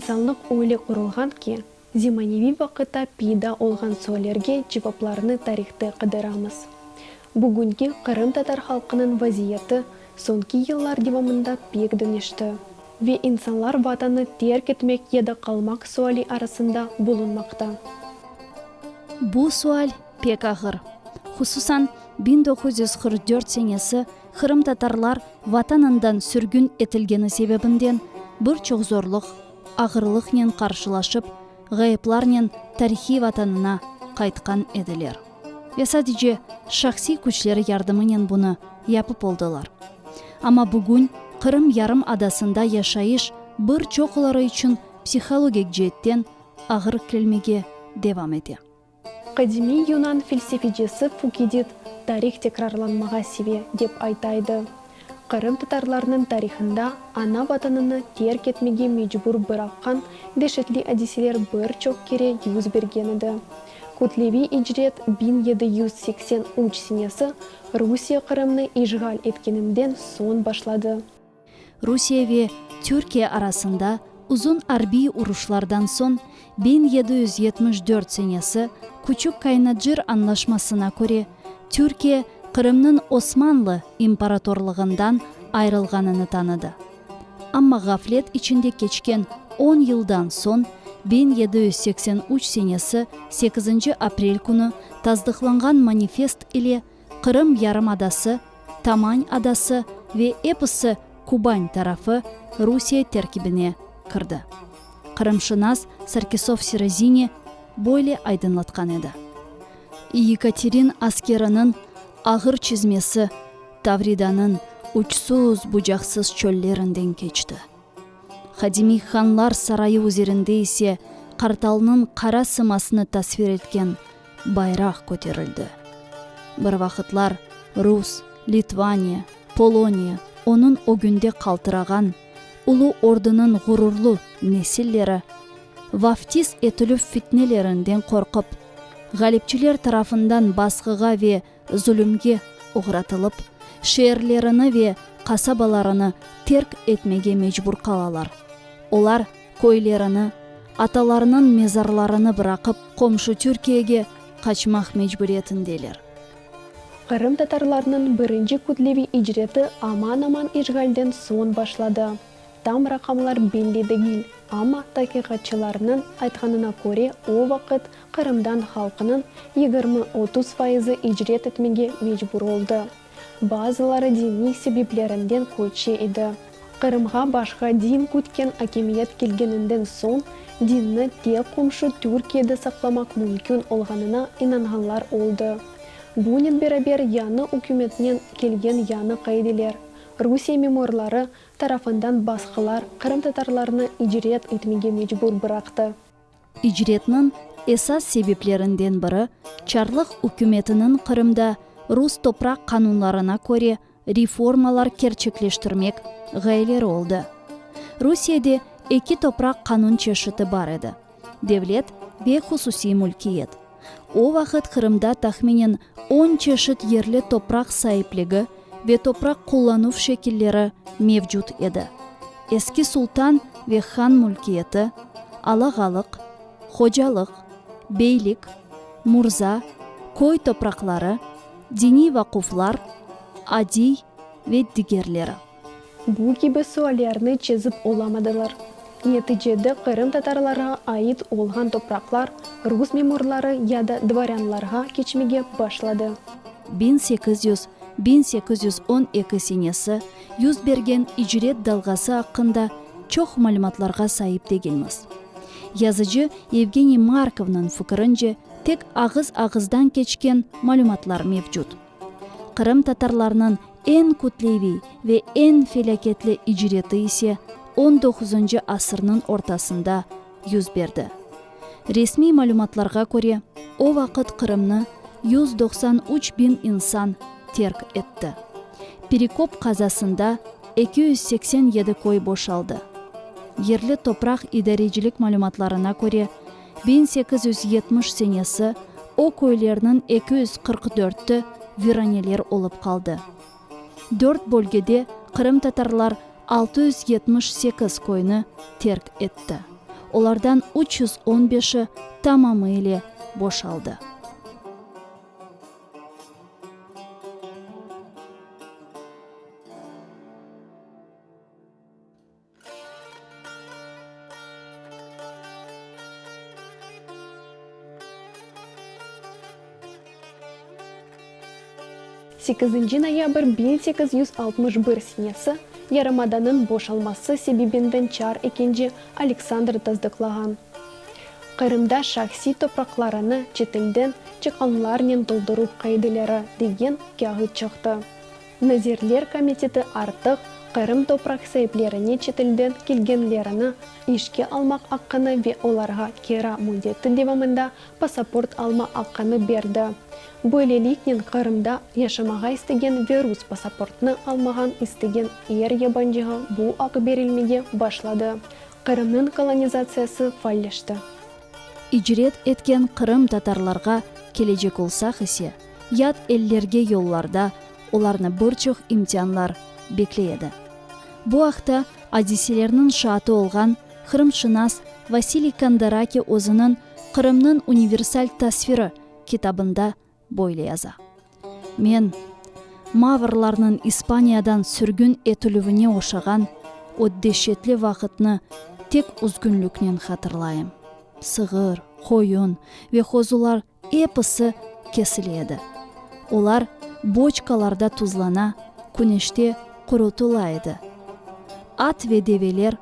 İnsanlıq öyle qurulğan ki, zemaneviy vaqıtta peyda olğan suallerge cevaplarnı tarihte qıdıramız. Bugünki qırımtatar halqınıñ vaziyeti soñki yıllar devamında pek deñişti ve insanlar Vatanı terk etmek ya da qalmaq suali arasında bulunmaqta. Bu sual pek ağır. Hususan, 1944 senesi qırımtatarlar Vatanından sürgün etilgeni sebebinden bir çoq zorluq, ağırlıqnen qarşılaşıp, ğayıplarnen tarihiy Vatanına qaytqan ediler. Ve sadece şahsiy küçleri yardımınen bunı yapıp oldılar. Amma bugün Qırım yarımadasında yaşayış bir çoqları içün psihologik ceetten ağır kelmege devam ete. Qadimiy yunan felsefecisi Fukidid tarih tekrarlanmağa seve, dep ayta edi. Qırımtatarlarnıñ tarihında ana vatanını terk etmege mecbur bıraqqan deşetli adiseler bir çoq kere yüz bergen edi. Kütleviy icret 1783 senesi Rusiye Qırımnı işğal etkeninden soñ başladı. Rusiye ve Türkiye arasında uzun arbiy uruşlardan soñ 1774 senesi Küçük Kaynacır añlaşmasına köre Türkiye Qırımnıñ Osmanlı imparatorlığından ayrılğanını tanıdı. Amma ğaflet içinde keçken on yıldan soñ 1783 senesi sekizinci aprel künü tasdıqlanğan manifest ile Qırım yarımadası, Taman adası ve episi Kuban tarafı Rusiye terkibine kirdi. Qırımşınas Sarkisov Sirazini böyle aydınlatqan edi, Yekaterin askeriniñ ağır çizmesi Tavridanıñ uçsuz-bucaqsız çöllerinden keçti. Qadimiy hanlar sarayı üzerinde ise qartalnıñ qara sımasını tasvir etken bayraq köterildi. Bir vaqıtlar Rus, Litvaniya, Poloniya onıñ ögünde qaltırağan Ulu Ordunıñ ğururlı nesilleri vaftiz etilüv fitnelerinden qorqıp, ğalipçiler tarafından basqığa ve zulümge oğratılıp, şeerlerini ve qasabalarını terk etmege mecbur qalalar. Olar köylerini, atalarınıñ mezarlarını bıraqıp, qomşu Türkiyege qaçmaq mecburiyetindeler. Qırımtatarlarnıñ birinci kütleviy icreti aman-aman işğalden soñ başladı. Tam raqamlar belli degil, amma taqiqatçılarnıñ aytqanına köre, o vaqıt Qırımdan halqınıñ 20-30 fayızı icret etmege mecbur oldı. Bazıları diniy sebeplerinden köçe edi. Qırımğa başqa din kütken akimiyet kelgeninden soñ, dinni tek qomşu Türkiyede saqlamaq mümkün olğanına inanğanlar oldı. Bunen beraber yañı ükümetnen kelgen yañı qaideler, Rusiye memurları tarafından basqılar qırımtatarlarnı icret etmege mecbur bıraqtı. İcretniñ esas sebeplerinden biri, çarlıq ükümetiniñ Qırımda rus topraq qanunlarına köre reformalar kerçekleştirmek ğayeleri oldı. Rusiyede eki topraq qanun çeşiti bar edi, devlet ve hususiy mülkiyet. O vaqıt Qırımda tahminen on çeşit yerli topraq saipligi ve topraq qullanuv şekilleri mevcut edi, eski sultan ve han mülkiyeti, alağalıq, hocalıq, beylik, murza, köy topraqları, diniy vaquflar, adiy ve digerleri. Bu kibi suallerni çezip olamadılar. Neticede qırımtatarlarğa ait olğan topraqlar rus memurları ya da dvorânlarğa keçmege başladı. 1800, 1812 senesi yüz bergen icret dalğası aqqında çoq malümatlarğa saip degilmiz. Yazıcı Yevgeniy Markovnıñ fikirince, tek ağız-ağızdan keçken malümatlar mevcut. Qırımtatarlarnıñ eñ kütleviy ve eñ felâketli icreti ise on doquzıncı asırnıñ ortasında yüz berdi. Resmiy malümatlarğa köre, o vaqıt Qırımnı 193 biñ insan terk etti. Perekop qazasında 287 köy boşaldı. Yerli topraq idarecilik malümatlarına köre, 1870 senesi o köylerniñ 244-i viraneler olıp qaldı. Dört bölgede qırımtatarlar 678 köyni terk etti. Olardan 315-i tamamı ile boşaldı. Sekizinci noyabr 1861 senesi yarımadanıñ boşalması sebebinden çar ekinci Aleksandr tasdıqlağan Qırımda şahsiy topraqlarını çetelden çıqqanlarnen tolduruv qaideleri degen kâğıt çıqtı. Nazirler komiteti artıq Qırım topraq saiplerine çetelden kelgenlerini işke almaq aqqını ve olarğa kira müddeti devamında pasaport alma aqqını berdi. Böyleliknen Qırımda yaşamağa istegen ve rus pasaportnı almağan istegen er yabancığa bu aq berilmege başladı. Qırımnıñ kolonizatsiyası faalleşti. İcret etken qırımtatarlarğa kelecek olsaq ise, yat ellerge yollarda olarnı bir çoq imtianlar bekley edi. Bu aqta adiselerniñ şaatı olğan qırımşınas Vasiliy Kandaraki özüniñ Qırımnıñ universal tasviri kitabında böyle yaza, Men, mavrlarnıñ İspaniyadan sürgün etilüvine oşağan o deşetli vaqıtnı tek üzgünliknen hatırlayım. Sığır, qoyun ve qozular episi kesile edi. Olar boçkalarda tuzlana, küneşte qurutıla edi. At ve develer,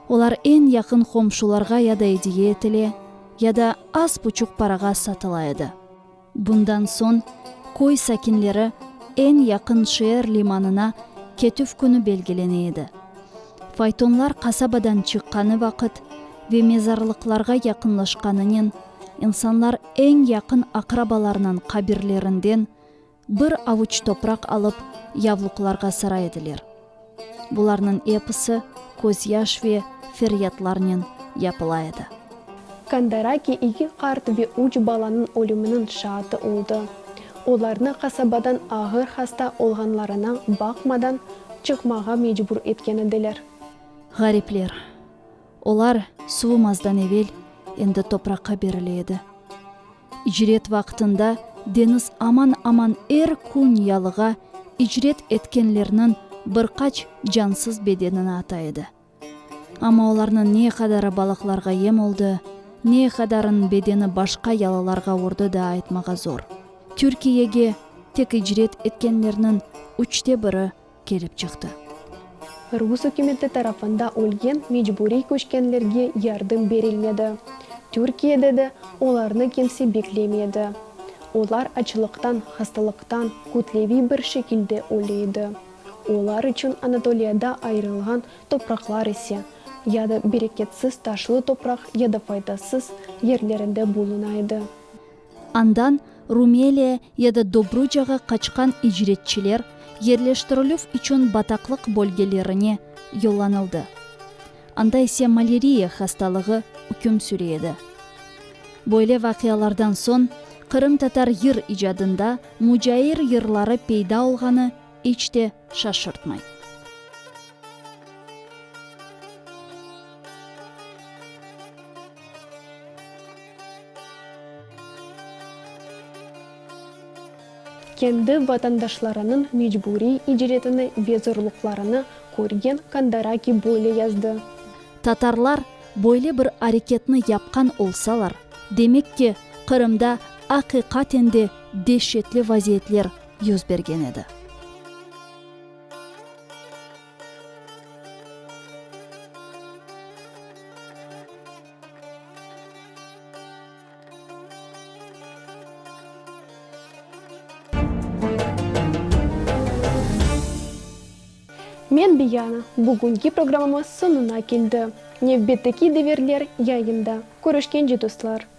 olar eñ yaqın qomşularğa ya da ediye etile, ya da az buçuq parağa satıla edi. Bundan soñ köy sakinleri eñ yaqın şeer limanına ketüv künü belgilene edi. Faytonlar qasabadan çıqqanı vaqıt ve mezarlıqlarğa yaqınlaşqanınen insanlar eñ yaqın aqrabalarınıñ qabirlerinden bir avuç topraq alıp yavluqlarğa sara ediler. Bularnıñ episi közyaş ve feryatlarnen yapıla edi. Kandaraki eki qart ve üç balanıñ ölüminiñ şaatı oldı. Olarnı qasabadan ağır hasta olğanlarına baqmadan çıqmağa mecbur etken ediler. Ğaripler. Olar suvumazdan evel endi topraqqa berile edi. İcret vaqtında deñiz aman-aman er kün yalığa icret etkenlerniñ bir qaç cansız bedenini ata edi. Amma olarnıñ ne qadarı balıqlarğa yem oldı, ne qadarınıñ bedeni başqa yalılarğa urdı da aytmağa zor. Türkiyege tek icret etkenlerniñ üçte biri kelip çıqtı. Rus ükümeti tarafında ölgen mecburiy köçkenlerge yardım berilmedi. Türkiyede de olarnı kimse beklemedi. Olar açlıqtan, hastalıqtan kütleviy bir şekilde öle edi. Olar içün Anatoliyada ayırılğan topraqlar ise, ya da bereketsiz taşlı topraq ya da faydasız yerlerinde buluna edi. Andan Rumeliya ya da Dobrucağa qaçqan icretçiler yerleştirilüv içün bataqlıq bölgelerine yollanıldı. Anda ise maleriya hastalığı üküm süre edi. Böyle vaqialardan soñ qırımtatar yır icadında mucair yırları peyda olğanı iç de şaşırtmay. Kendi vatandaşlarınıñ mecburiy icretini ve zorluqlarını körgen Kandaraki böyle yazdı. Tatarlar böyle bir areketni yapqan olsalar, demek ki, Qırımda aqiqaten de deşetli vaziyetler yüz bergen edi. Men Biyana, bugünki programmamız soñuna keldi. Nevbetteki devirler yayında. Körüşkence, dostlar!